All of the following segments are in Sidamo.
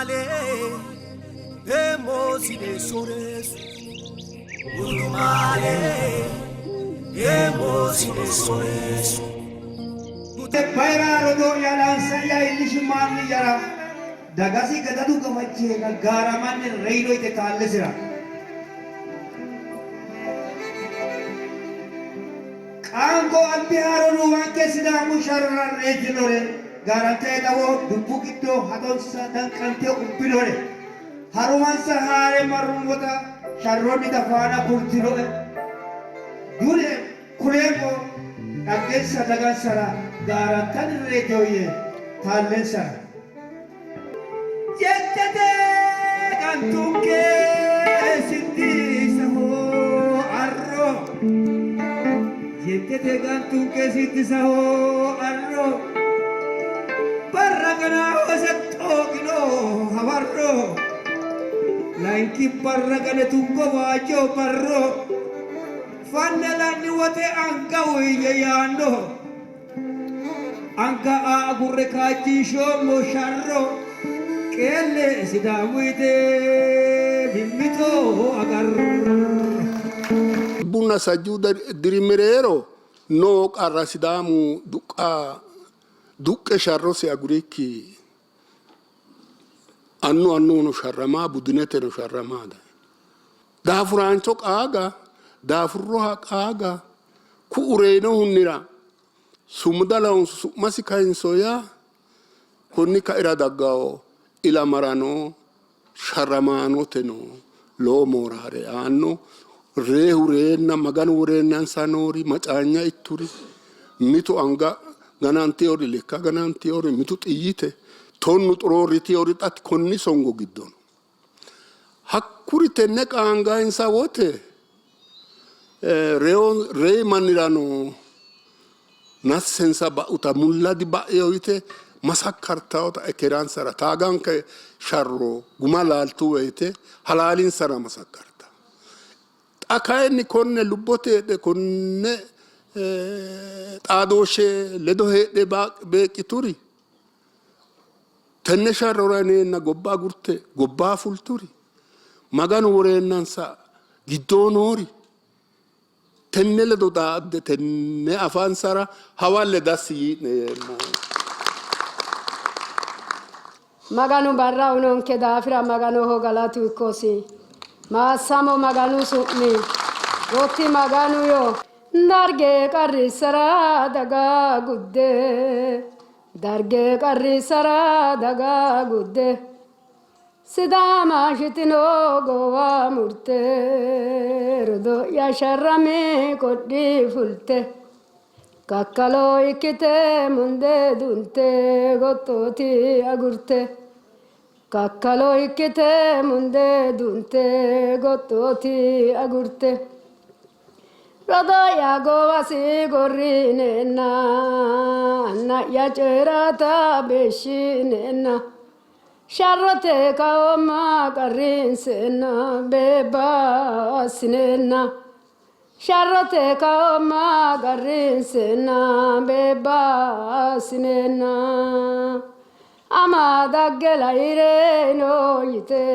Gudumaale eemmosi sooreessu. Gudumaale eemmosi sooreessu. Bayira rodoo'ya laansa'ya iillishi maanni'yara dagasi gadadu gawajjeenna gaaramanni reyino yite taallesira. Qaango albiha roduuwanke Sidaamu sharrora reytinore gaarante xawo dubbu giddo haxonsa danqante ubbinore harumansa haa're marrummota sharronnita faana kultinoe. Dune kuleemmo dhaggensa dagansara gaarantanni reytino yee taallensara. Jettete gantunke sittisaho arro Jettete gantunke sittisaho arro Barra gana hose xooqino hawarro Layinki barra gane tungo waajjo barro Fanne la'ni wote anga uyiyye yaanno Anga aa agurre kaajjinshoommo sharro qeelle Sidaamu yite mimmito agarro. Bunna sajjuu diri mereero noo qarra Sidaamu duqqa duqqe sharrosi agurikki annu annuwuno sharrama budineteno sharrama dayi. Daafuraancho qaaga, daafurroha qaaga, ku'u reyinohunnira sumuda loonso su'masi kayinso yaa konni ka'ira daggawo ilamarano sharramaanoteno lowo mooraale aanno. Reehu reenna Maganu woreennansa noori macaanya itturi, mitu anga gananteyori, lekka gananteyori, mitu xiyyite tonnu xuroorriteyori xa konni songo giddo no. Hakkuri tenne qaangayinsa wote reyi mannirano nassensa ba'uta mulla diba'eyo yite masakkartawota ekeransara taaganke sharro guma laaltu woyte halaalinsara masakkarta. Xa kayinni konne lubbote heedhe konne xaadooshshe ledo heedhe beeqqituri Tenne sharrora yineenna gobba agurte gobbaa fulturi, Maganu woreennansa giddoo noori tenne ledo xaadde tenne afansara hawalle dassi yii'ne yeemmo. Maganu barra uyinonke daafira Maganoho galatu ikkosi. Maassamo Maganu su'mi. Gotti Maganu yo. Darge qarrissara daga gudde. Darge qarrissara daga gudde Sidaama shitino goowa murte Rodoo'ya sharrami qodhi fulte Kakkalo ikkite mundee dunte Goxxooti agurte Kakkalo ikkite mundee dunte Goxxooti agurte Rodoo'ya goowasi gorrineenna, anna'ya coyi'rata beeshshineenna, sharrote kaoomma qarrinseenna, beebba assineenna, sharrote kaoomma qarrinseenna, beebba assineenna, ama dagge layi'reno yite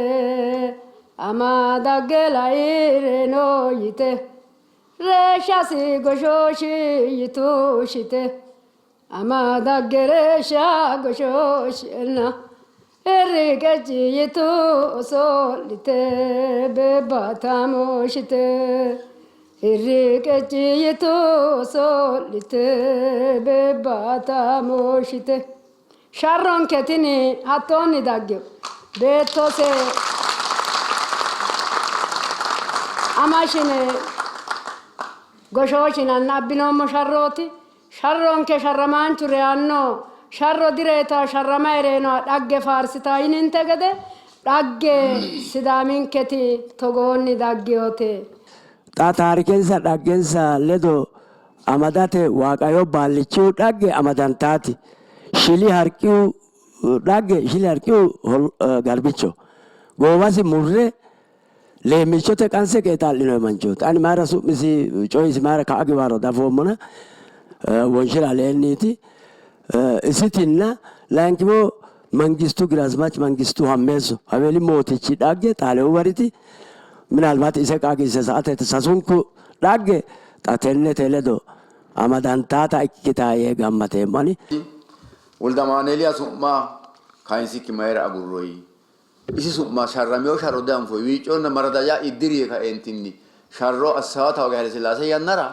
Ama dagge layi'reno yite, reeshshasi goshooshi yitu shite. Ama dagge reeshsha goshoosheenna, hirri qecci yitu oso'lite, beebbaataamo shite. Hirri qecci yitu oso'lite, beebbaataamo shite. Sharronke tini hattoonni daggino. Beettose ama shine goshooshinanna abbinoommo sharrooti. Sharronke sharramaanchu reyanno, sharro direyitawo, sharramayi reyinoha dhagge faarsitawo yininte gede dhagge Sidaaminketi togoonni dagginote. Xa taarikensa dhaggensa ledo amadate Waaqayyo Baallichihu dhagge amadantaati. Shili Harqihu dhagge Shili Harqihu garbicho goowasi murre leemmichote qanse qeexaa'linoe manchooti. Ani mayira su'misi coyisi mayira ka'a giwaaro dafoommona wonshira aleenniiti. Isitinna layinkiwo Mangistu Giraazmaach Mangistu Hammeesso Haweeli mootichi dhagge Xaaliyu bariti minaalbaati ise qaagiisse sa"ate sasunku dhagge xa tennete ledo amadantaata ikkita yee gammateemmo ani. Woldamaaneeliha su'ma kayinsikki mayira agurroyi? Isi su'ma sharramino sharro dianfoyi. Wiiconna Maradaja Iddiri yee kaeentinni sharro assaata hooge Hailesillaase yannara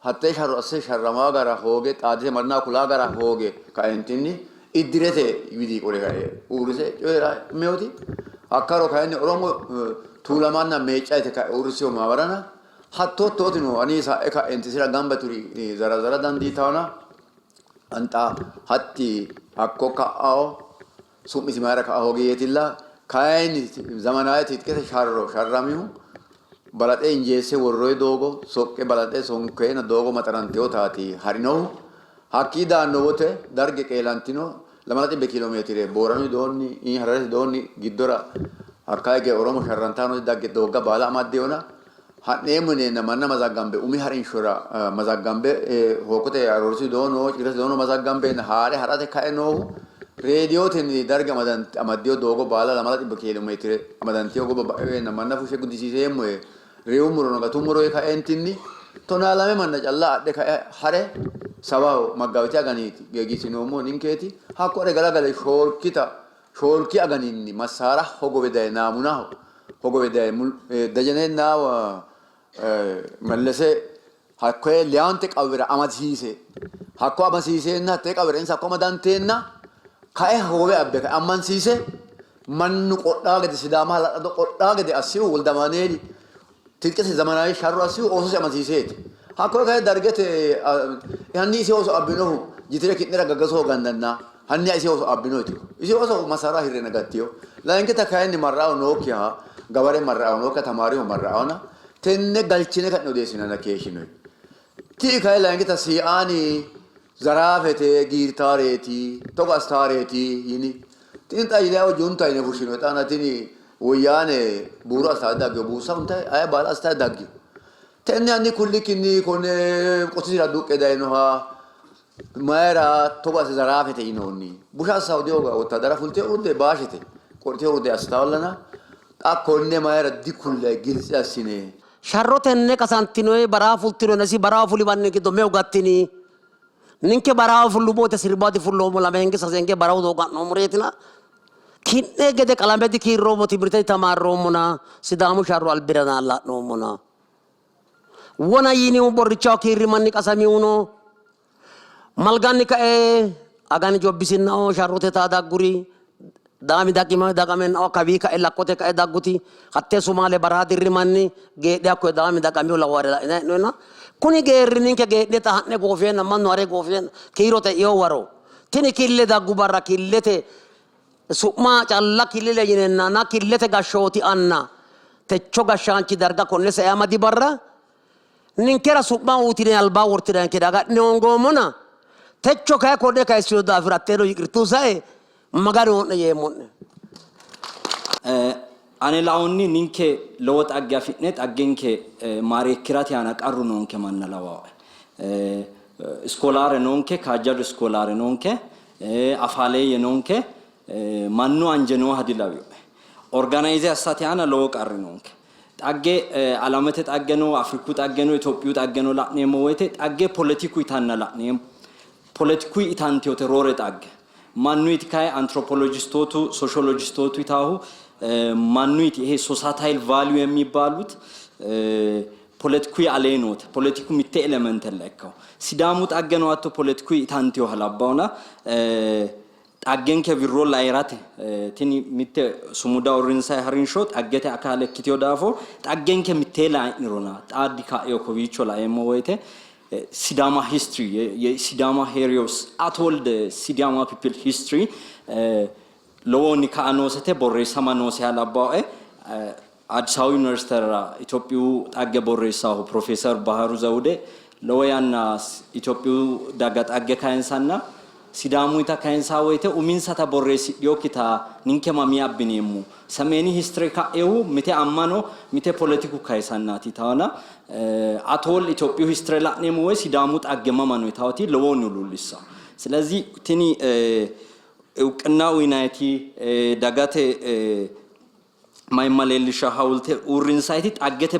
hattee sharro asse sharramaa gara hooge xaadise mannaho kulaa gara hooge kaeentinni Iddirete widii qole kae uurrise coyi'raminoti. Hakkaro kayinni Oromo tuulamanna meecca yite ka'e uurrissino maamarana hattoottootino ani sa'e ka'enti isira gamba yituri zarazara dandiitawona anxa hatti hakko ka'ao Su'misi mayira ka'a hoogi yeetilla, kayinni zamanawe tiitkete sharro sharramihu balaxe injeesse worroyi doogo soqqe balaxe sonkeenna doogo maxarantinotaati harinohu. Hakkii daanno wote Darge qeelantino lamala xibbe kiilo meetire Booranu widoonni, Hararete widoonni giddora hakka hige Oromo sharrantannoti dagge doogga baala amaddinona ha'neemmo yineenna manna mazaggambe umi harinshora mazaggambe Hookkote Aroorsi widoo noo Cirrete widoo noo mazaggambeenna haa're ha'rate kae noohu reediyotenni Darge amaddino doogo baala lamala xibbe kiilo meetire amadantino gobba ba'eweenna manna fushshe gudisiiseemmo yee reyummorono gatummoro yee kaeentinni tonaalame manna calla adhe kae ha're sawaho Maggaawiti aganiiti geegiissinoommohu ninkeeti hakko ha're galagale shoolkita Shoolki aganinni massaara hogowe daye naamunaho hogowe daye Dajenenna Mellese hakkoye leyante qawwera amadisiise hakko amadisiiseenna hattee qawwera insa hakko amadanteenna kae hogowe abbe kae ammansiise mannu qodhaa gede Sidaama hala'lado qodhaa gede assihu Woldamaaneeli Tiqqisi zamanawi sharro assihu oososi amadisiiseeti. Hakkoye kayi Dargete hanni isi ooso abbinohu jitire ki'nera gagasoho gandanna hanni isi ooso abbino yitino. Isi ooso massaara hirreenna gattino. Layinkita kayinni marrao nookkiha gaware marrao nookkiha tamaariho marraona tenne galchine ka'ne odeessinanna keeshshinoyi. Ti'i kayi layinkita Siiaani zaraafete giirtaareeti togo assitaareeti yini. Tini xa yinanni junta yine fushshinoyi xaana tini Woyyaane buuro assitae daggino, buussa huntae aye baala assitae daggino. Tenne hanni kullikkinni konne qotisira duqqe dayinoha mayira togo asse zaraafete yinoonni? Busha assaho dihoogawo, wottaadara fulte urde baashete qorite urde assitaollana xa konne mayira dikullayi giltse assine? Sharro tenne qasantinoyi baraha fultinoyina isi baraha fuli manni giddo meu gattini? Ninke baraha fullummo woyte sirba difulloommo, lamenge sasenge barahu doogo ha'noommoreetina ki'ne gede qalame dikiirroommo, timirte ditamaarroommona, Sidaamu sharro albira naalla ha'noommona. Wona yinihu borrichaho kiirri manni qasamihuno malganni kae agani jobbisinnao sharrote taa dagguri daami daqima daqamennao kawii kae lakkote kae dagguti hattee Sumaale baraha dirri manni geedhe hakkoye daami daqamihu laware la'inanni hee'noyina kuni geerri ninke geedhine xa ha'ne goofeenna mannu hare goofeenna kiiro xe'ino waro tini kille daggu barra killete su'ma calla killile yinenna na killete gashshooti anna techo gashshaanchi darga konne sae amadi barra ninkera su'ma uyitine alba wortinanke dagadhine hoongoommona techo kayi konne kayissino daafira hatteeno yiqirtu sae Maganu oo'ne yeemmo'ne. Ane laonni ninke lowo xagge afi'ne xaggenke maareekki'rate aana qarru noonke manna lawaoe. Iskolaare noonke, kaajjado iskolaare noonke, afaaleeyye noonke, mannu anje nooha dilawinoe. Organayize assate aana lowo qarri noonke. Xagge alamete xaggeno, Afriku xaggeno, Itophiyu xaggeno la'neemmo woyte xagge poletiku yitanna la'neemmo. Poletikuyi itantinote roore xagge. Mannuyiti kayi anthropologistootu, sociologistootu yitaahu mannuyiti ይሄ ሶሳታይል ቫልዩ የሚባሉት poletikuyi alee noote. Poletiku mitte elementella ikkawo. Sidaamu xaggeno hatto poletikuyi itantinoha labbawona xaggenke wirro layi'rate tini mitte sumuda uurrinsanni harinsho xaggete akaale ikkitino daafo xaggenke mittee layi'nirona xaaddi ka'eyo kowiicho laeemmo woyte Sidama history የሲዳማ ሄሪዮስ አቶል Sidama people history lowohunni ka'a noosete borreessama nooseha labbaoe Addis Ababu Yuniversitera Itophiyu xagge borreessahu Pirofeeser Bahiru Zewude lowo yanna Itophiyu daga xagge kayinsanna Sidaamuyita kayinsaa woyte uminsata borreessidhinokkita ninke mamii abbineemmo? Semeeni history ka'ehu mite ammano mite poletiku kayisannaati yitaona atool Itophiyu history la'neemmo woy Sidaamu xagge mama no yitaoti lowohunni huluullissanno. ስለዚህ tini እውቅና uyinayiti dagate mayimma leellishsha hawulte uurrinsayti xaggete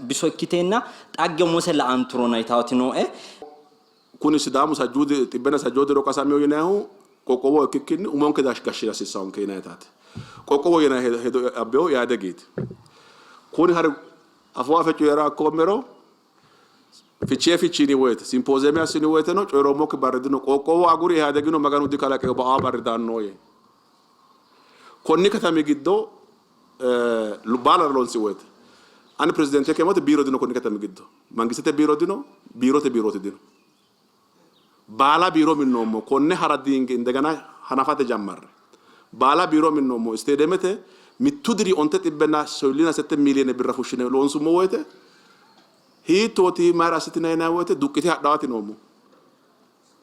biso ikkiteenna xagge umose la'anturona yitaati nooe. Kuni Sidaamu sajjuu xibbena sajjuu diro qasamino yinannihu qoqqowo ikkikkinni umonke gashshira hasiissanonke yinannitaati. Qoqqowo yinanni hedo abbinohu Ihaadegiiti. Kuni hari afoo afe coyi'ra ikkoommero Fichee fichiini woyte simpoozeeme assini woyteno coyi'roommokki barri dino. Qoqqowo aguri Ihaadegino Maganu dikalaqino ba''aa barri daanno yee. Konni katami giddo baalare loonsi woyte ani pirezidaante ikkeemmo woyte biiro dino konni katami giddo. Mangistete biiro dino, biirote biirooti dino. Baala biiro minnoommo. Konne hara diinge indegena hanafate jammarre. Baala biiro minnoommo. Isteedemete mittu diri onte xibbenna shoyilina sette miiliyeene birra fushshine loonsummo woyte Hiittooti mayira assitinanni yinanni woyte duqqite hadhawaati noommo.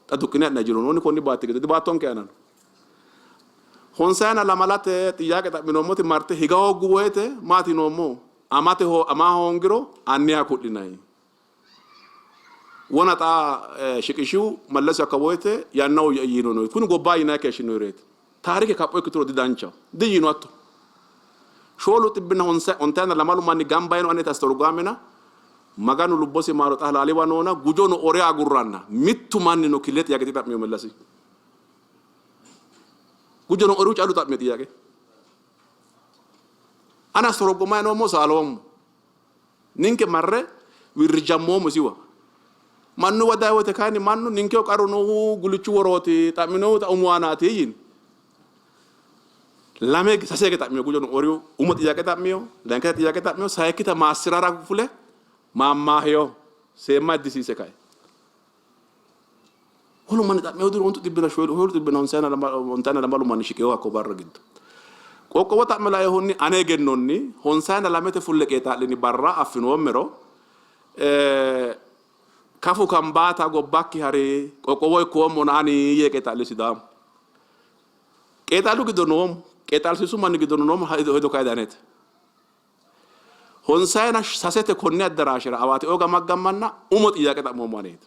Xa duqqine ha'nanni jiro noonni konni baatti giddo dibaattonke aana no. Honsayina lamalate xiyyaaqe xa'minoommoti marte higa hooggu woyte maati yinoommo? Amate ho ama hoongiro anniha ku'linanni. Wona xa shiqishihu Mallasi hakka woyte yanna woyya yiino no. Kuni gobbaa yinanni keeshshinoyireeti. Taarike kapho ikkituro didanchaho. Diyiino hatto. Shoolu xibbinna ontayina lamalu manni gamba yiino aneti astorgaamena Maganu lubbosi maaro xa halaaliwa noona gujono ore agurranna mittu mannino kille xiyaqe dixa'mino Mellasi. Gujono orihu callu xa'mino xiyaqe. Ani astorgomayi noommo saaloommo. Ninke marre wirrijammoommo isiwa. Mannuwa dayi woyite kayinni mannu ninkeho qarru noohu gulichu worooti, xa'minohu xa umu aanaati yiino. Lame sase hige xa'mino gujono orihu umo xiyaqe xa'mino, layinkita xiyaqe xa'mino, sayikkita maassi'rara fule maammaahino seemma eddisiise kae. Wolu manni xa'mino diro ontu xibbina shoolu xibbina ontayina lamalu manni shiqino hakko barra giddo. Qoqqowo xa'me lainohunni ane egennonni honsayina lamete fulle qeexaa'lini barra affinoommero kafu kambaata gobbakki hari qoqqowo ikkoommona ani yee qeexaa'li Sidaamu. Qeexaalu giddo noommo, qeexaalsiisu manni giddono noommo hedo kayinni anete. Honsayina sasete konni addaraashera Awaateoo gamaggammanna umo xiyyaaqe xa'moommo aneeti.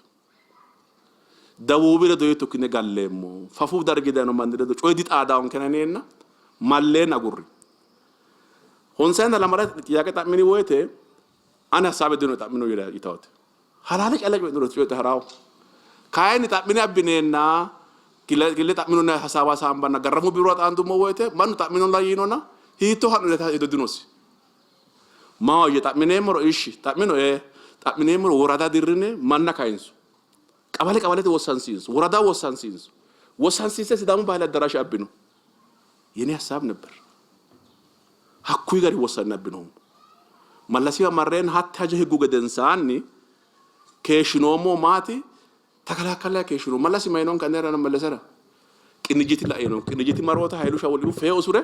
Dawuubi ledo hiitto ikkine galleemmo? Fafu dargi dayino manni ledo coyi dixaadaankena yineenna malleen agurri. Honsayina lamala xiyyaaqe xa'mini woyite ane hassaabe dinoe xa'mino yitawote. Halaale calla coyi'niro coyidhe ha'rawo. Kayinni xa'mine abbineenna kille xa'minonna hasaawa hasaambanna garramu biirora xaandummo woyite mannu xa'minona yiinona hiittoo ha'no yite hedo dinosi. Maahoyye xa'mineemmoro ishshi xa'mino ee xa'mineemmoro worada dirrine manna kayinso. Qabale qabalete wossansiinso worada wossansiinso. Wossansiinse Sidaamu Bahili Addaraashe abbino. Yene hassaab nebber. Hakkuyi gari wossanne abbinoommo. Mallasiwa marreenna hatte hajo higgu gedensaanni keeshshinoommo maati takalaakkallay keeshshinoommo. Mallasi mayinonke anerano Mellesera Qinijjiti la'ino. Qinijjiti maroota Hayilu Shawulihu fee usure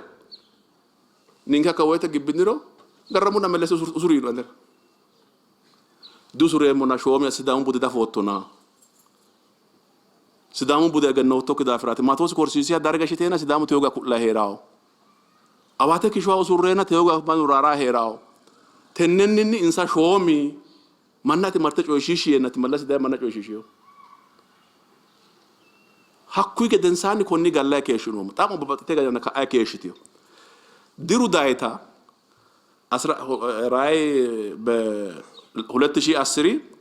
ninke hakka woyte gibbiniro Garramunna Mellese usuri yiino anera. Diusureemmona shoomi Sidaamu bude dafoottona. Sidaamu bude egennoottokki daafiraati. Maatoosi korsiisiha darga shiteenna Sidaamu teyoga ku'layi hee'rawo. Awaate kishuwa usurreenna teyoga mannu raaraa hee'rawo. Tennenninni insa shoomi manna ati marte coyishiishi yeennati Mallasi daye manna coyishiishino. Hakkuyi gedensaanni konni gallayi keeshshinoommo. Xa'mo babbaxxite yanna ka'ayi keeshshitino. Diru dayita asira rayi be huletti shii assiri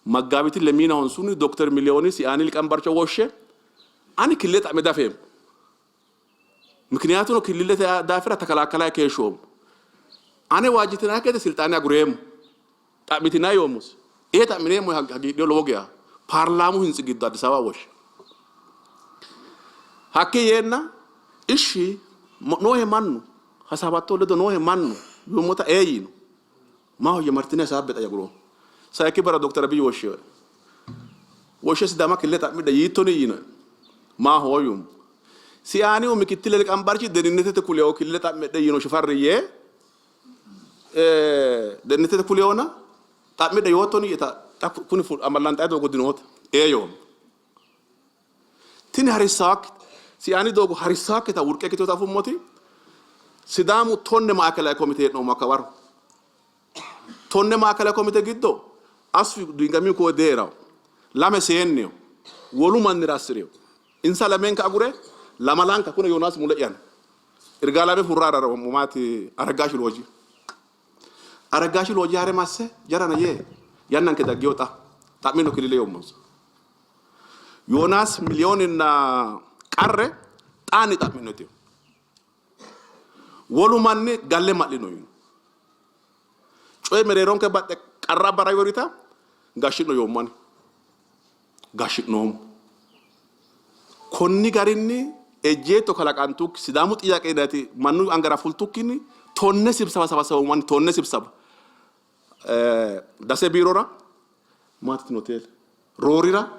Maggaabiti lemiina honsunni Dokter Miliyooni Siaani liqambarcho woshshe ani killile xa'me dafeemmo. Mikiniyaatuno killilete daafira takalaakkalayi keeshshoommo. Ane waajjitinannikki gede silxaane agureemmo. Xa'mitinanni yoommosi. Ee xa'mineemmo yee hagiidhino lowo geya. Paarlaamu hintsi giddo Addis Ababa woshshe. Hakkii yeenna ishshi noohe mannu hasaawatto ledo noohe mannu yuummota ee yiino. Maahoyye martine hasaabbe xa yaguroommo. Sayikki barra Dokter Abiy woshshinoe. Woshshe Sidaama killile xa'midhe yiittoni yiinoe. Maaho yuummo. Siaanihu mikittile liqambarchi deninnetete kulewo killile xa'midhe yiino shifarri yee deninnetete kulewona xa'midhe yoottoni yiita xa kuni amallanxayi doogo dinoote ee yoommo. Tini harissaakki Siaani doogo harissaakkita wurqe ikkitinota afummoti Sidaamu tonne maakelawe komite hee'noommo hakka waro. Tonne maakelawe komite giddo Asfi Dingamihu kowe dihee'rawo. Lame seenneho. Wolu mannira assi'rino. Insa lamenka agure Lamalanka kune Yoonaasi mule'ya no. Irgaalame furra arara maati Araggaashi Looji. Araggaashi Looji haare masse jarana yee yannanke daggino xa xa'mino kilile yoommonsa. Yoonaas miliyooninna qarre xaanni xa'mino yitino. Wolu manni galle ma'lino yiino. Coyi mereeronke baxxe qarra abbara yorita gashshi'no yoommo ani. Gashshi'noommo. Konni garinni ejjeetto kalaqantukki Sidaamu xiyaaqe yinanniti mannu angara fultukkinni tonne sibsaba sabasabammo ani tonne sibsaba Dase biirora maati tini hoteele Roorira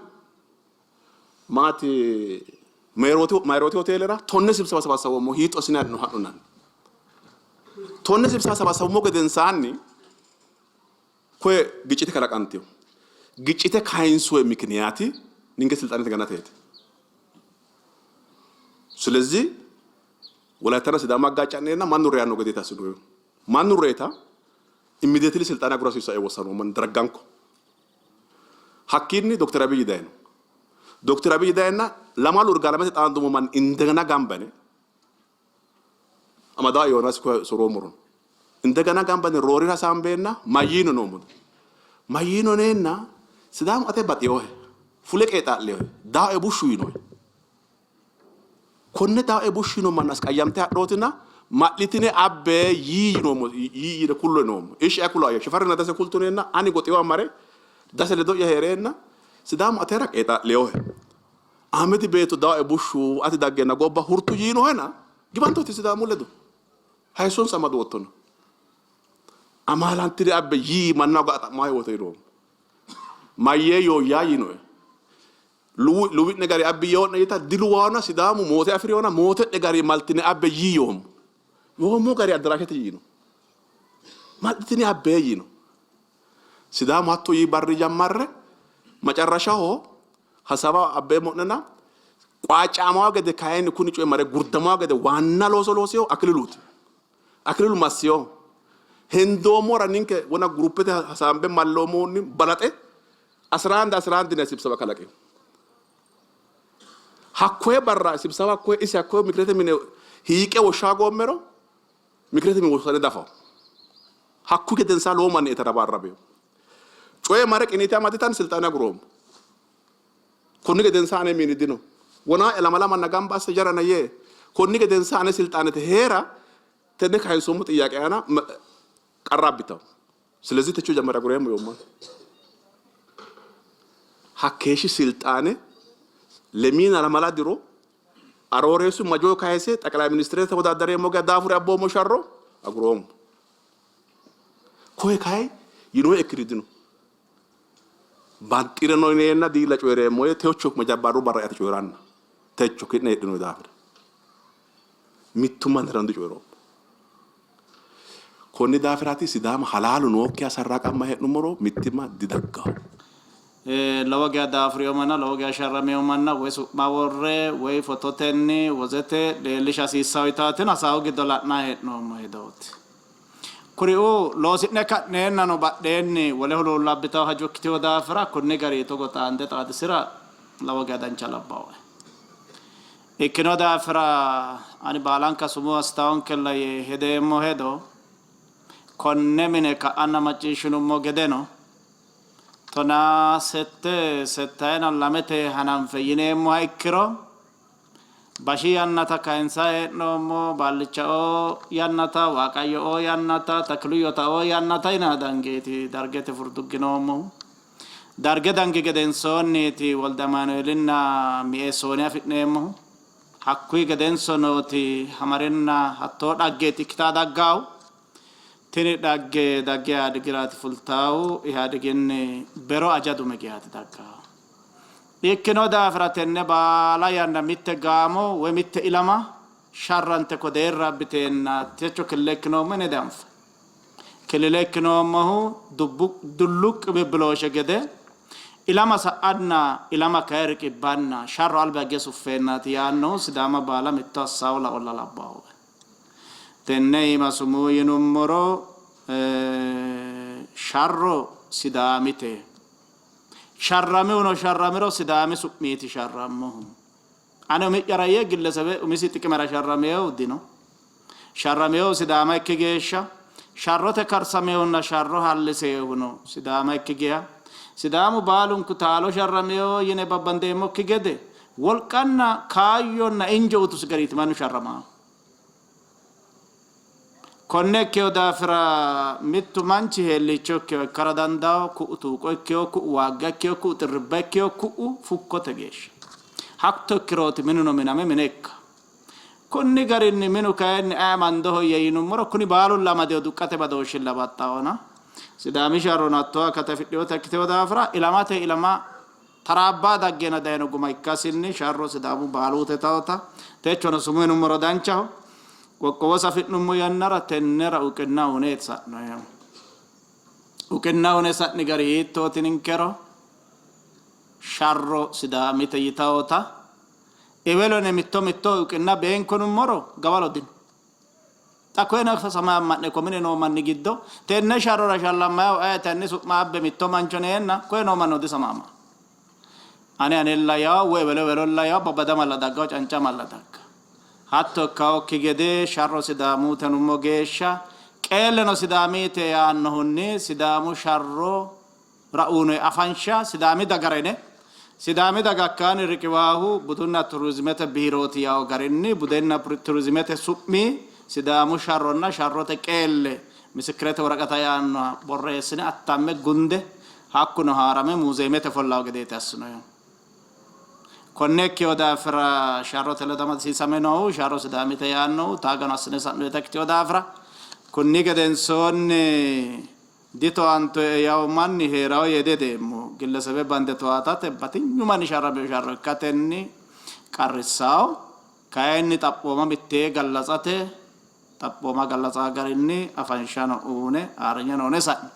maati Mayrooti hoteelera tonne sibsaba sabasabammo hiitto assine ha'no ha'nonanni tonne sibsaba sabasabummo gedensaanni Koye giccite kalaqantino. Giccite kayinsoyi mikiniyaati ninke silxaanete ganateeti. Silezih Wolayittanna Sidaama aggaaca'neenna mannu reyanno gedeeti assinoyihu. Mannu reyita immediately silxaane agura hasiissanno yee wossanoommo ani darganko. Hakkiinni Dokter Abiy dayino. Dokter Abiy dayenna lamalu Irgaalamete xaandummo manni indegena gamba yine Amadaa Yoonaasi koye soroommorono indegena gamba yine roorira hasaambeenna mayyiino noommo. Mayyiino yineenna Sidaamu ate baxinohe, fule qeexaa'linohe, daae bushshu yiinohe. Konne daae bushshu yiino manna asqayyamte hadhootina ma'litine abbe yii yinoommo yii yine kullo yinoommo. Ishi ay kulo ayya Shifarrinna Dase kultuneenna ani goxiwa mare Dase ledo'ya hee'reenna Sidaamu atera qeexaa'linohe. Ahmedi beetto daae bushshu ati daggeenna gobba hurtu yiinohena giwantooti Sidaamu ledo. Hayissonsa amadoottona. Amaalantine abbe yii mannaho ga'a xa'mahe wote yinoommo. Mayyee yooyyaa yiinoe. Luwi luwi'ne gari abbi yoo'ne yita diluwaona Sidaamu moote afi'riona moote'ne gari maltine abbe yii yoommo. Yoommo gari addaraashete yiino. Maltine abbe yiino. Sidaamu hatto yii barri jammarre macarrashaho hasawa abbeemmo'nena qwaaccaamawa gede kayinni kuni coyi mare gurdamawa gede waanna looso loosiho Akililuuti. Akililu massiho. Hendoommora ninke wona guruppete hasaambe malloommohunni balaxe asiraandi asiraandi yinanni sibsaba kalaqino. Hakkoye barra sibsaba hakkoye isi hakkoye mikirete mine hiiqe woshshaa goommero mikirete mine wossane dafawo. Hakku gedensaa lowo manni etarabaarrabino. Coye mare qiniite amaditan silxaane aguroommo. Konni gedensaa ane mini dino. Wonaa lamala manna gamba asse jarana yee konni gedensaa ane silxaanete hee'ra tenne kayinsoommo xiyyaaqe aana qarra abbitanno. Silezih techo jammare agureemmo yoommo. Hakkeeshshi silxaane lemiina lamala diro Arooreessu majoo kayise xaqilay ministerete tewodaddareemmo geya daafure abboommo sharro aguroommo. Koye kayi yinoe ikkiri dino. Banxireno yineenna diila coyi'reemmo yee techo majabbarru barra ate coyi'ranna techo ki'ne heedhinoyi daafira mittu mannirano dicoyi'roommo. Konni daafiraati Sidaama halaalu nookkiha sarraaqamma hee'nummoro mittimma didagganno. Lowo geya daafurino manna, lowo geya sharramino manna woy su'ma worre woy fototenni wozete leellisha hasiissanno yitaatino hasaawu giddo la'nanni hee'noommo hedooti. Kuriuu loosi'ne ka'neennano badheenni wole huluullo abbitanno hajo ikkitino daafira konni garinni togo xaande xaadisi'ra lowo geya dancha labbaoe. Ikkino daafira ani baalanka sumuu assitaonkella yee hedeemmo hedo konne mine ka'anna macciishshinummo gedeno tonaa sette settayina lamete hananfe yineemmoha ikkiro Bashi yannata kayinsanni hee'noommo, Baallichaoo yannata, Waaqayyooo yannata, Takiluyotaoo yannata yinanni dangeeti Dargete furdugginoommohu. Darge dangi gedensoonniiti Wolde Amaanueelinna Mi'eesooni afi'neemmohu. Hakkuyi gedenso nooti Hamarinna hattoo dhaggeeti ikkitaa daggaahu. Tini dhagge dagge Ihaadigiraati fultaahu, Ihaadiginni bero aja dume geyaati daggaahu. Ikkino daafira tenne baala yanna mitte gaamo woy mitte ilama sharrante ko deerra abbiteenna techo killile ikkinoommo yine dianfanni. Killile ikkinoommohu dubbu dullu qibibbilooshe gede ilama sa'anna ilama kayi riqibbanna sharro alba higge suffeennaati yaannohu Sidaama baala mitto assaawo laolla labbaawoe. Tenne iima sumuu yinummoro sharro Sidaamite. Sharramihuno sharramiro Sidaami su'miiti sharrammohu. Ane umi'yara yee gillesebe umisi xiqimera sharrameehu dino. Sharrameehu Sidaama ikki geeshsha, sharrote karsameehunna sharro halliseehuno Sidaama ikki geya, Sidaamu baalunku taalo sharrameeho yine babbandeemmokki gede wolqanna kaayyonna injo utusi gariiti mannu sharramaahu. Konne ikkeho daafira mittu manchi heelliicho ikkeho ikkara dandaawo, ku'u tuuqo ikkeho, ku'u waagga ikkeho, ku'u xirribba ikkeho, ku'u fukkote geeshsha. Hatto ikkirooti minuno miname mine ikka. Kunni garinni minu kayinni aye amandohoyya yinummoro kuni baalulla amadeho duqqate badooshshilla baxxahona. Sidaami sharrono hattoo akata afidhinota ikkitino daafira ilamate ilama taraabba daggena dayino guma ikkasinni sharro Sidaamu baaluute taota techono sumuu yinummoro danchaho. Qoqqowo safi'nummo yannara tennera uqinna uneeti sa'noehu. Uqinna une sa'ni gari hiittooti ninkero sharro Sidaamite yitaota ewelone mitto mitto uqinna beenkonummoro gawalo dino. Xa koyeno samaye amma'ne ko mine noo manni giddo tenne sharrora shallammayihu ayeti hanni su'ma abbe mitto mancho neenna koye noo mannino disamaama. Ane anella yawo woy ewelo ewelolla yawo babbadamalla dagga woy cancamalla dagga. Hatto ikkawokki gede sharro Sidaamute nummo geeshsha qeelleno Sidaamite yaannohunni Sidaamu sharro ra uyinoyi afansha Sidaami dagara yine Sidaami daga hakkaanni riqiwaahu budunna turizimete biirooti yawo garinni budenna turizimete su'mi Sidaamu sharronna sharrote qeelle misikkirete woraqata yaannoha borreessine attamme gunde hakkuno haarame muuzeemete ofollawo gedeeti assinoyihu. Konne ikkino daafira sharrote ledo amadisiisame noohu sharro Sidaamite yaannohu taagano assine sa'noyita ikkitino daafira kunni gedensoonni Ditowaantoe yawo manni hee'rawo yee dihedeemmo. Gillesebe bande towaatate batinyu manni sharramino sharro ikkatenni qarrissawo. Kayinni xaphooma mittee gallatsate xaphooma gallatsaa garinni afanshano uune ayirrinyeno une sa'ni.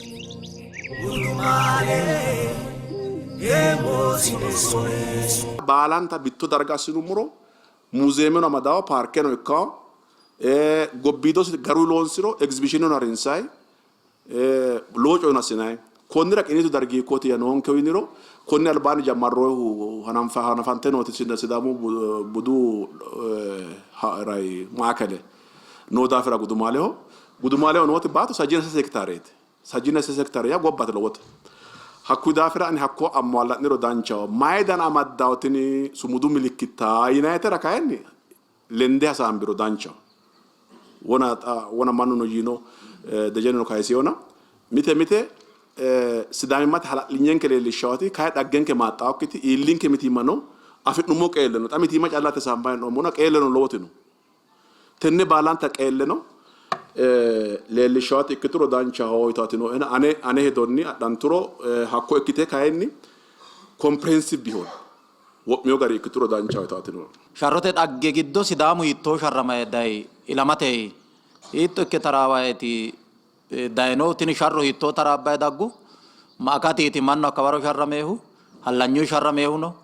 Baalanta mitto darga assinummoro muuzeemeno amadawo, paarkeno ikkawo, gobbiidosi garuyi loonsiro egzibishiineno harinsayi, Lowo coyeno assinanni. Konnira qiniitu dargi hiikkootiyya noonkehu yiniro konni albaanni jammarroonnihu hanafante nooti Sidaamu budu ha'ray maakele noo daafira Gudumaaleho. Gudumaaleho nooti baatto sajjiina sase hektaareeti. Sajjiina sase hektaare yaa gobbate lowote. Hakkuyi daafira ani hakko ammoalla'niro danchaho. Mayi dana amaddawo tini sumudu milikkitta yinayitera kayinni lende hasaambiro danchaho. Wona xa wona mannuno yiino Dejeneno kayisinona mite mite Sidaamimmate hala'linyenke leellishshawoti kayi dhaggenke maaxxawokkiti iillinke mitiimma no, afi'nummo qeelle no. Xa mitiimma callate hasaambanni hee'noommona qeelleno lowoti no. Tenne baalanta qeelleno leellishshawoti ikkituro danchaho yitawoti nooena ane ane hedonni adhanturo hakko ikkite kayinni comprehensive bihon wo'mino gari ikkituro danchaho yitawoti nooe. Sharrote dhagge giddo Sidaamu hiittoo sharramayi dayi? Ilamate hiitto ikke taraawayeeti dayinohu? Tini sharro hiittoo taraabbayi daggu? Ma akatiiti mannu hakkawaro sharrameehu? Hallanyuyi sharrameehu no?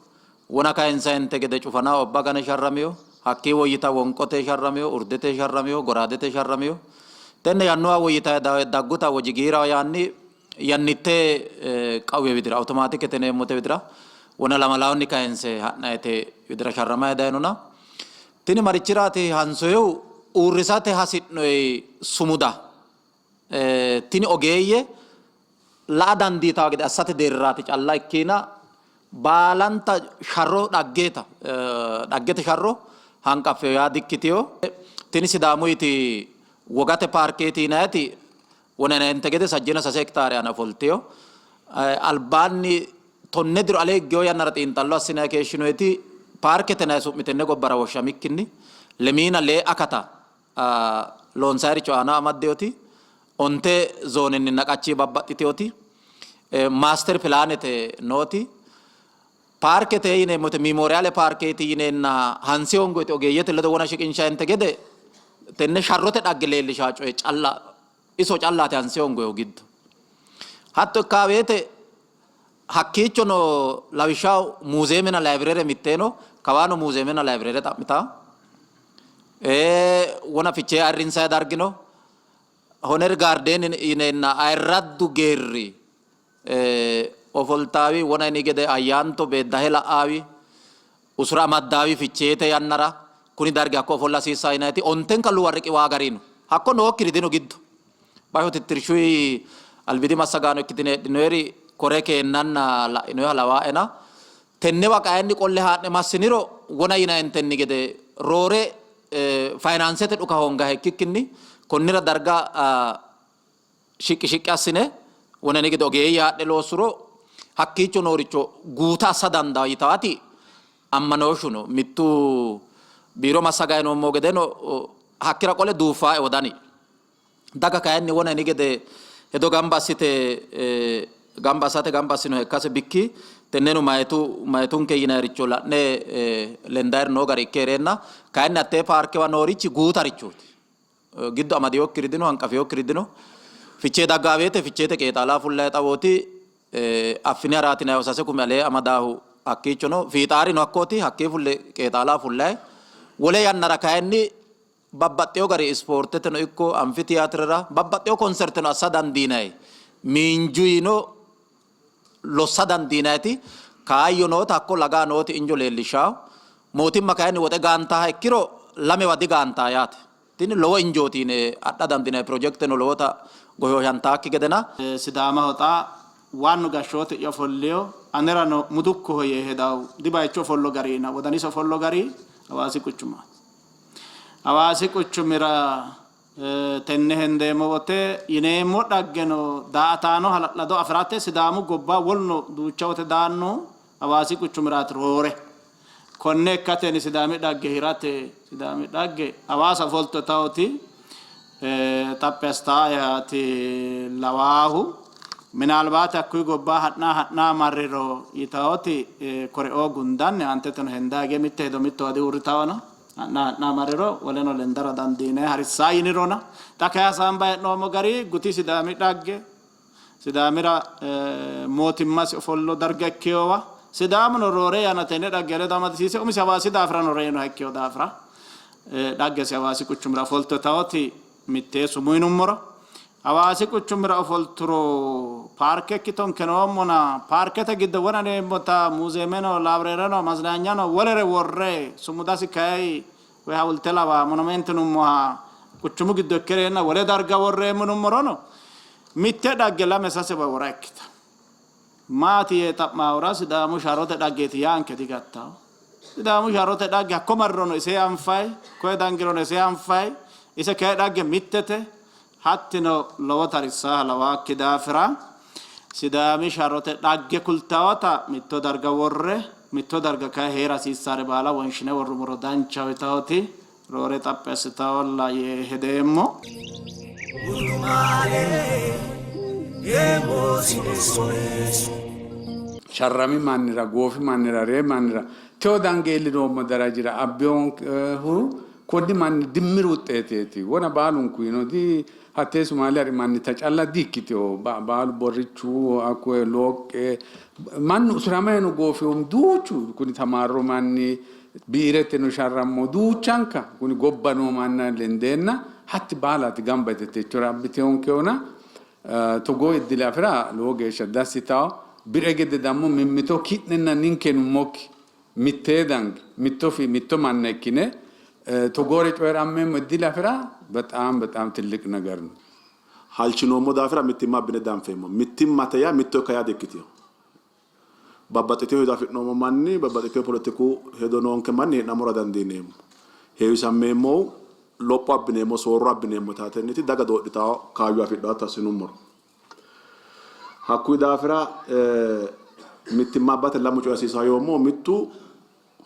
Wona kayinsayinte gede cufana obba gane sharramino, hakkii woyyita wonqote sharramino, urdete sharramino, goraadete sharramino. Tenne yannuwa woyyitayi dagguta Wojigiiraho yaanni yannitte qawwe widira awutomaatikete yineemmote widira wona lamalawunni kayinse ha'nayite widira sharramayi dayinona tini marichiraati hansoyehu uurrisate hasi'noyi sumuda tini ogeeyye la'a dandiitawo gede assate deerraati calla ikkiina baalanta sharro dhaggeeta dhaggete sharro hanqaffeyo yaa dikkitino. Tini Sidaamuyiti wogate paarkeeti yinayiti Wonanente gede sajjiina sase hektaare aana ofoltino. Albaanni tonne diro alee higgewo yannara xiinxallo assinanni keeshshinoyiti paarkete yinanni su'mi tenne gobbara woshshamikkinni lemiina lee akata loonsayiricho aana amaddinoti onte zoonenninna qachi babbaxxitinoti maaster pilaanete nooti paarkete yineemmote miimooriyaale paarkeeti yineenna hansi hongoyte ogeeyyete ledo wona shiqinshayinte gede tenne sharrote dhagge leellishaa coye calla iso callaati hansi hongoyehu giddo. Hatto ikkaa weete hakkiichono lawishshaho muuzeemenna layibirere mittee no, kawaano muuzeemenna layibirere xa'mitaa. Wona fichee ayirrinsayi dargi no. Honer gaardeen yineenna ayirraddu geerri ofoltaawi wona yini gede ayyaanto beeddahe la'aawi. Usura amaddaawi Ficheete yannara kuni dargi hakko ofolla hasiissanno yinanniti ontenka luwa riqiwaa gari no. Hakko nookkiri dino giddo. Basho tittirshuyi albiidi massagaano ikkitine heedhinoyeri kore keennanna la'inoyiha lawaaena tennewa kayinni qolle haa'ne massiniro wona yinayintenni gede roore fayinaansete dhuka hoongaha ikkikkinni konnira darga shiqqi shiqqi assine wonani gede ogeeyye haadhe loossuro hakkiicho nooricho guuta assa dandaa yitaati ammanooshshu no. Mittu biiro massagayi noommo gedeno hakkira qole duuffaae wodani. Daga kayinni wonani gede hedo gamba assite gamba assate gamba assinoha ikkase bikki tenneno mayitu mayitunke yinayiricho la'ne lendayiri noo gari ikke hee'reenna kayinni hattee paarkewa noorichi guutarichooti. Giddo amadinokkiri dino, hanqafinokkiri dino. Fichee daggaa woyte Ficheete qeexaala fullayi xawooti. Affini haraati yinannihu sase kume alee amadaahu hakkiicho no. Fiixaarino hakkooti, hakkii fulle qeexaala fullayi. Wole yannara kayinni babbaxxewo gari ispoorteteno ikko amfitiyaatirera babbaxxewo konserteno assa dandiinanni. Miinjuyino lossa dandiinanniti kaayyo noota hakko lagaa nooti injo leellishshanno. Mootimma kayinni woxe gaantaaha ikkiro lamewa digaantaa yaate. Tini lowo injooti yine adha dandiinanni pirojekteno lowota goshooshantaakki gedena. Sidaamaho xa waannu gashshooti'ya ofolliyo anerano mudukkoho yee hedawu dibayichu ofollo garina wodanisi ofollo gari Hawaasi quchumaati. Hawaasi quchumira Tenne hendeemmo wote yineemmo dhaggeno daa''ataano hala'lado afi'rate Sidaamu gobba woluno duucha wote daannohu Hawaasi quchumiraati roore. Konne ikkatenni Sidaami dhagge hirate Sidaami dhagge Hawaasa ofolto yitawoti xaphi assitaaehaati lawaahu. Minaalbaate hakkuyi gobba ha'naa ha'naa marriro yitawoti koreoo gundanni aanteteno hendaa hige mitte hedo mittowa diuurritawona. Ha'na ha'na marriro woleno lendara dandiinanni harissa yinirona xa kayi hasaambanni hee'noommo gari guti Sidaami dhagge, Sidaamira mootimmasi ofollo darga ikkinowa, Sidaamuno roore yanna tenne dhagge ledo amadisiise umisi Hawaasi daafirano reyinoha ikkino daafira dhaggesi Hawaasi quchumira ofolto yitawoti mittee sumuu yinummoro, Hawaasi quchumira ofolturo paarke ikkitonke noommona paarkete giddo wona neemmota muuzeemeno, laabireereno, mazinaanyano wolere worre sumudasi kayi woy hawulte lawa monomente yinummoha quchumu giddo ikkereenna wole darga worreemmo yinummorono mitte dhagge lame sasewa wora ikkita. Maati yee xa'maahura Sidaamu sharrote dhaggeeti yaanke digattanno. Sidaamu sharrote dhagge hakko marrirono ise anfayi, koye dangirono ise anfayi, ise kayi dhagge mittete. Hattino lowo tarisaaha lawaakki daafira Sidaami sharrote dhagge kultawota mitto darga worre mitto darga kayi hee'ra hasiissaare baala wonshine worrumoro danchaho yitawoti roore xaphi assitawolla yee hedeemmo. Sharrami mannira, goofi mannira, ree mannira, tewo dange iillinoommo darajira abbinonkehu konni manni dimmir wuxxeeteeti. Wona baalunku yino di hattee Sumaale hari mannita calla di ikkitino. Baalu Borrichu, hakkoye Looqqe, mannu usuramayino goofinohu duuchu kuni tamaarro manni biireteno sharrammo duuchanka kuni gobba noo manna lendeenna hatti baalati gamba yite techora abbitinonkehona togoo iddile afi'ra lowo geeshsha dassitawo. Bi're gede dammo mimmito ki'nenna ninke yinummokki mittee dange mitto fi mitto manna ikkine togoore coyi'rammeemmo iddile afi'ra bexaam bexaam tilliq neger no. Halchinoommo daafira mittimma abbine danfeemmo. Mittimmate yaa mitto ikka yaa dikkitino. Babbaxxitino hedo afi'noommo manni, babbaxxitino poletiku hedo noonke manni hee'nammora dandiineemmo. Heewisammeemmohu lopho abbineemmo, soorro abbineemmo yitaatenniiti daga doodhitanno kaayyo afidhanno hatto assinummoro. Hakkuyi daafira mittimma abbate lamu coyi hasiisanno yoommohu mittu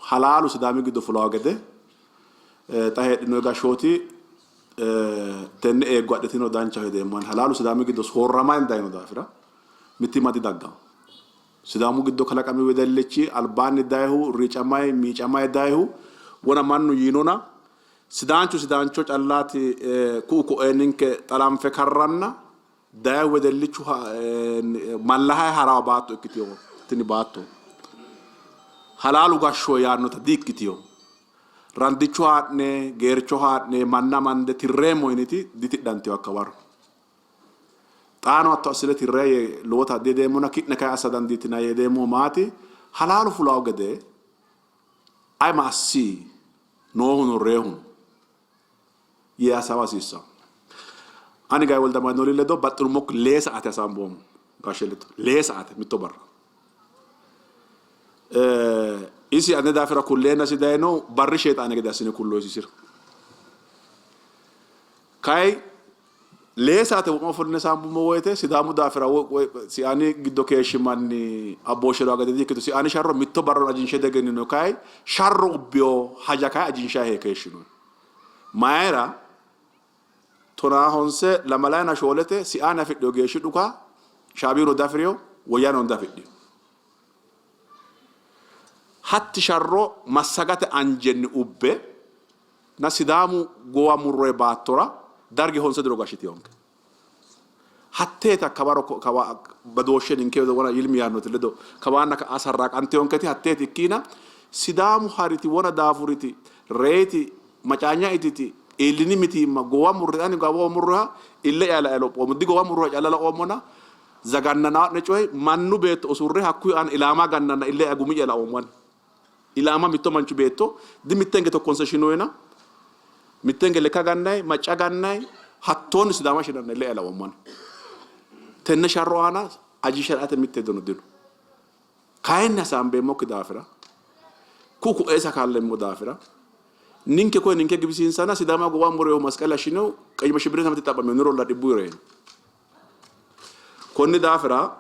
halaalu Sidaami giddo fulawo gede xa heedhinoyi gashshooti tenne eeggo adhitino danchaho hedeemmo ani. Halaalu Sidaami giddo soorramanni dayino daafira mittimma didagganno. Sidaamu giddo kalaqami wedellichi albaanni dayihu riicamayi miicamayi dayihu wona mannu yiinona Sidaanchu sidaancho callaati ku'u ko'ee ninke xalanfe karranna daye wedellichu mallahayi harawa baatto ikkitino tini baatto. Halaalu gashsho yaannota di ikkitino. Randicho haa'ne geercho haa'ne manna amande tirreemmo yiniti ditidhantino hakka waro. Xaano hatto assine tirre yee lowota dihedeemmona ki'ne kayi assa dandiitinanni yee hedeemmohu maati halaalu fulawo gede. Ayi ma assi noohuno reehuno yee hasaawa hasiissanno. Ani Gayi Woldamaanueeli ledo baxxinummokki lee saate hasaamboommo gashshe ledo lee saate mitto barra. Isi ane daafira kulleennasi dayino barri sheexaane gede assine kulloyisi isira. Kayi lee saate wo'ma ofolline saambummo woyite Sidaamu daafira woy Siaani giddo keeshshi manni abbooshshi'rawo gede di''ikkito. Siaani sharro mitto barrano ajinshe diegennino. Kayi sharro ubbino haja kayi ajinshayi keeshshino. Mayira? Tonaa honse lamalayina shoolete Siaani afidhino geeshshi dhuka Shaabiyuno diafi'rino, Woyyaaneno diafidhino. Hatti sharro massagate anjenni ubbe na Sidaamu gowa murroyi baattora Darge honse diro gashshitinonke. Hatteeti hakka waro kawa badooshshe ninke ledo wona Yilmi yaannoti ledo kawaanna ka'a sarraaqantinonketi hatteeti ikkiina Sidaamu hariti wona daafuriti reyiti macaanya ititi iillini mitiimma gowa murri ani gowa murriha ille'ya lae lophoommo digowa murriha calla laoommona zagannanaa'ne coyi mannu beetto usurre hakkuyi aana ilaama gannanna ille'ya gumi'ya laoommo ani. Ilaama mitto manchu beetto di mittenge tokkonse shinoyina mittenge lekka gannayi macca gannayi hattoonni Sidaama shinanna ille'ya laoommo ani. Tenne sharro aana ajishe la''ate mitte hedono dino. Kayinni hasaambeemmokki daafira ku'u ku'ee sakaallemmo daafira ninke koye ninke gibisiinsanna Sidaama gowa murehu masqala shinohu qeyyima shibbire samati xa'mamino nirolla dhibbuyi reyino. Konni daafira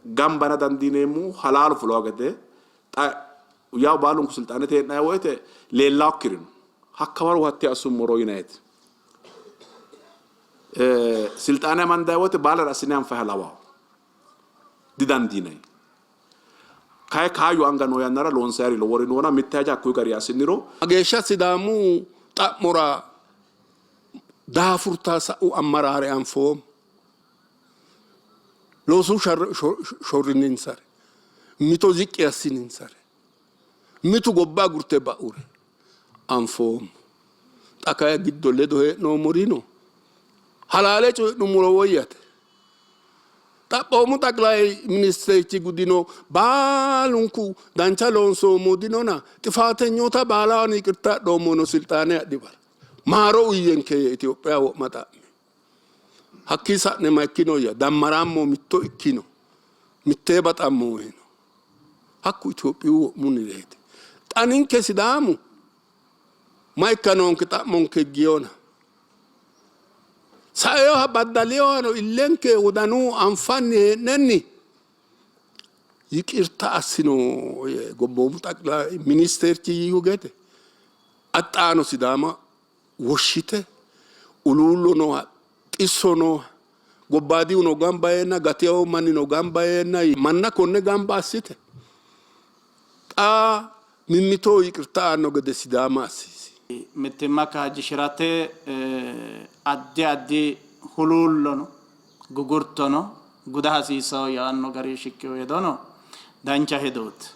gambana dandiineemmohu halaalu fulowa gede xa yawu baalunku silxaanete hee'nanni woyte leellawokkiri no. Hakkawaro hatte assummoro yinayiti. Silxaane amandayi woyte baalare assine anfayiha lawawo. Didandiinanni. Kayi kaayyo anga noo yannara loonsayiri lowori noona mitte haja hakkuyi garinni assiniro. Mageeshsha Sidaamu xa'mora daafurta sa'u ammaraare anfoommo. Loosu shorrininsare, mito ziqqi assininsare, mitu gobba agurte ba'ure anfoommo. Xa kayi giddo ledo hee'noommorino halaale coyi'nummoro woyyate. Xaphoomu xaqilay ministeerchi gudino baalunku dancha loonsoommo dinona xifaatenyoota baalaho ani yiqirta adhoommo yino silxaane adhi bara maaro uyiyyenke yee Itophiya wo'ma xa'mi. Hakkii sa'ne ma ikkinoyya? Dammarammo mitto ikkino, mittee baxammo yino. Hakku Itophiyu wo'munnireeti. Xa ninke Sidaamu ma ikka noonke xa'monke higgiyona. Saeoha baddalinohano illenke wodanu anfanni hee'nenni yiqirta assino yee gobboomu xaqilay ministeerchi yiihu gede axxaano Sidaama woshshite uluullo nooha xisso nooha gobbaadihuno gamba yeenna gatewo mannino gamba yeenna manna konne gamba assite xa mimmitoho yiqirta aanno gede Sidaama assisi. Mittimma kaajjishi'rate addi addi huluullono gugurtono guda hasiissanno yaanno garinni shiqqino hedono dancha hedooti.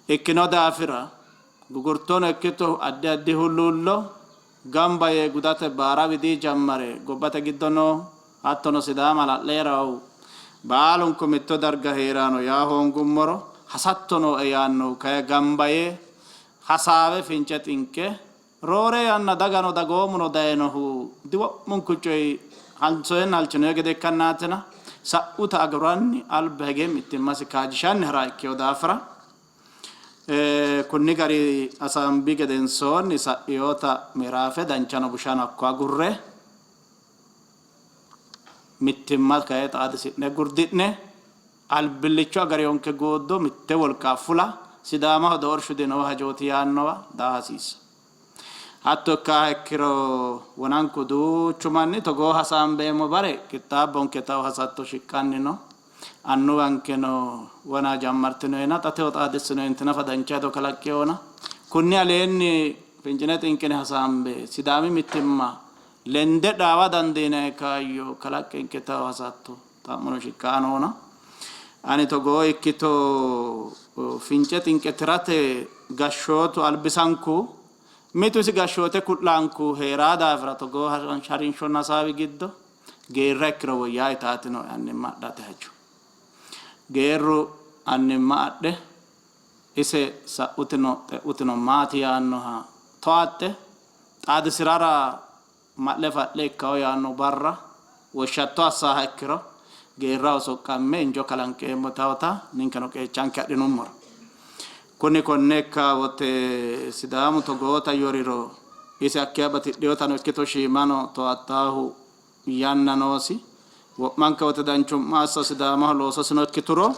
Ikkino daafira gugurtono ikkito addi addi huluullo gamba yee gudate baara widii jammare gobbate giddo noo hattono Sidaama hala'le hee'rannohu baalunku mitto darga hee'ranno yaa hoongummoro hasatto nooe yaannohu kayi gamba yee hasaawe fince xinqe roore yanna dagano dagoomuno dayinohu diwo'munku coyi hansoyenna halchinoye gede ikkannaatina sa'uta aguranni alba hige mittimmasi kaajjishanni ha'ra ikkino daafira Kunni gari hasaambi gedensoonni sa'inota miraafe danchano bushano hakko agurre mittimma kayi xaadisi'ne gurdi'ne albillicho agariyonke gooddo mitte wolqa fula Sidaamaho doorshu dinoo hajooti yaannowa daa hasiissa. Hatto ikkaaha ikkiro wonanku duuchu manni togoo hasaambeemmo bare qixxaabbonke tawo hasatto shiqqanni no. Annuwankeno wona jammartinoena xa tewo xaadissinoenti nafa dancha hedo kalaqqinona. Kunni aleenni fincine xinqine hasaambe Sidaami mittimma lende dhaawa dandiinanni kaayyo kalaqqinke tawo hasatto xa'mono shiqqanni noona. Ani togoo ikkito fince xinqe tirate gashshootu albisanku mitu isi gashshoote ku'lanku hee'raa daafira togoo harinshonna hasaawi giddo Geerra ikkiro woyyaa yitaatino annimma adhate hajo. Geerru annimma adhe Ise sa'utino xe'utino maati yaannoha towaaxxe xaadisi'rara ma'le fa'le ikkawo yaanno barra woshshatto assaaha ikkiro geerraho soqqamme injo kalanqeemmo tawota ninkeno qeechanke adhinummoro. Kuni konne ikka wote Sidaamu togoota yoriro ise hakkeya batidhinotano ikkito shiimano towaattaahu yanna noosi. Wo'manka wote danchumma assa Sidaamaho loososino ikkituro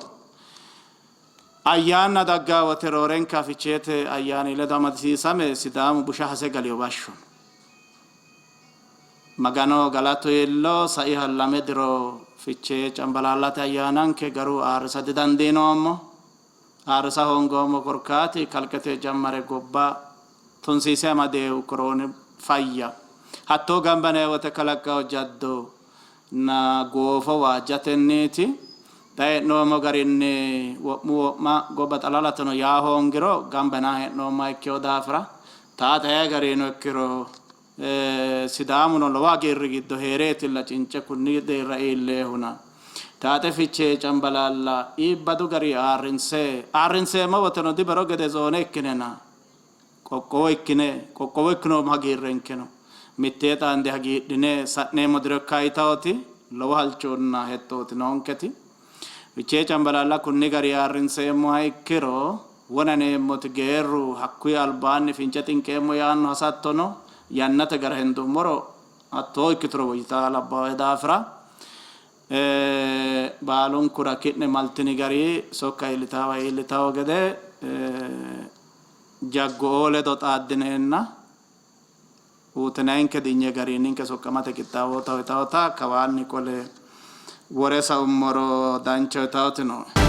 ayyaanna daggaa wote roorenka Ficheete ayyaani ledo amadisiisame Sidaamu busha hase galiyo bashsho no. Magano galatu iillo, saiha lame diro Fichee Cambalaallate ayyaananke garu ayirrisa didandiinoommo. Ayirrisa hoongoommo korkaati kalqete jammare gobba tunsiise amadeehu korooni fayya hattoo gamba yinanni wote kalaqqawo jaddo na goofo waajjatenniiti. Xa hee'noommo garinni wo'mu wo'ma gobba xalalateno yaa hoongiro gamba yinanni hee'noommoha ikkino daafira taate aye garino ikkiro Sidaamuno lowo hagiirri giddo hee'reetilla cince kunni deerra iilleehuna. Taate Fichee Cambalaalla iibbadu gari ayirrinse ayirrinseemmo woteno dibero gede zoone ikkinena qoqqowo ikkine qoqqowo ikkinoommo hagiirrenkeno mittee xaande hagiidhine sa'neemmo diro ikka yitaoti lowo halchonna hexxooti noonketi. Fichee Cambalaalla kunni gari ayirrinseemmoha ikkiro wonaneemmoti geerru hakkuyi albaanni fince xinqeemmo yaanno hasattono yannate gara hendummoro hattoo ikkituro woyyitaa labbaawe daafira baalunkura ki'ne maltini gari sokka iillitaawa iillitawo gede jaggo'oo ledo xaaddineenna uyitinayinke dinye gari ninke soqqamate qixxaawootaho yitaota kawaanni qole wore saummoro danchaho yitaoti nooe.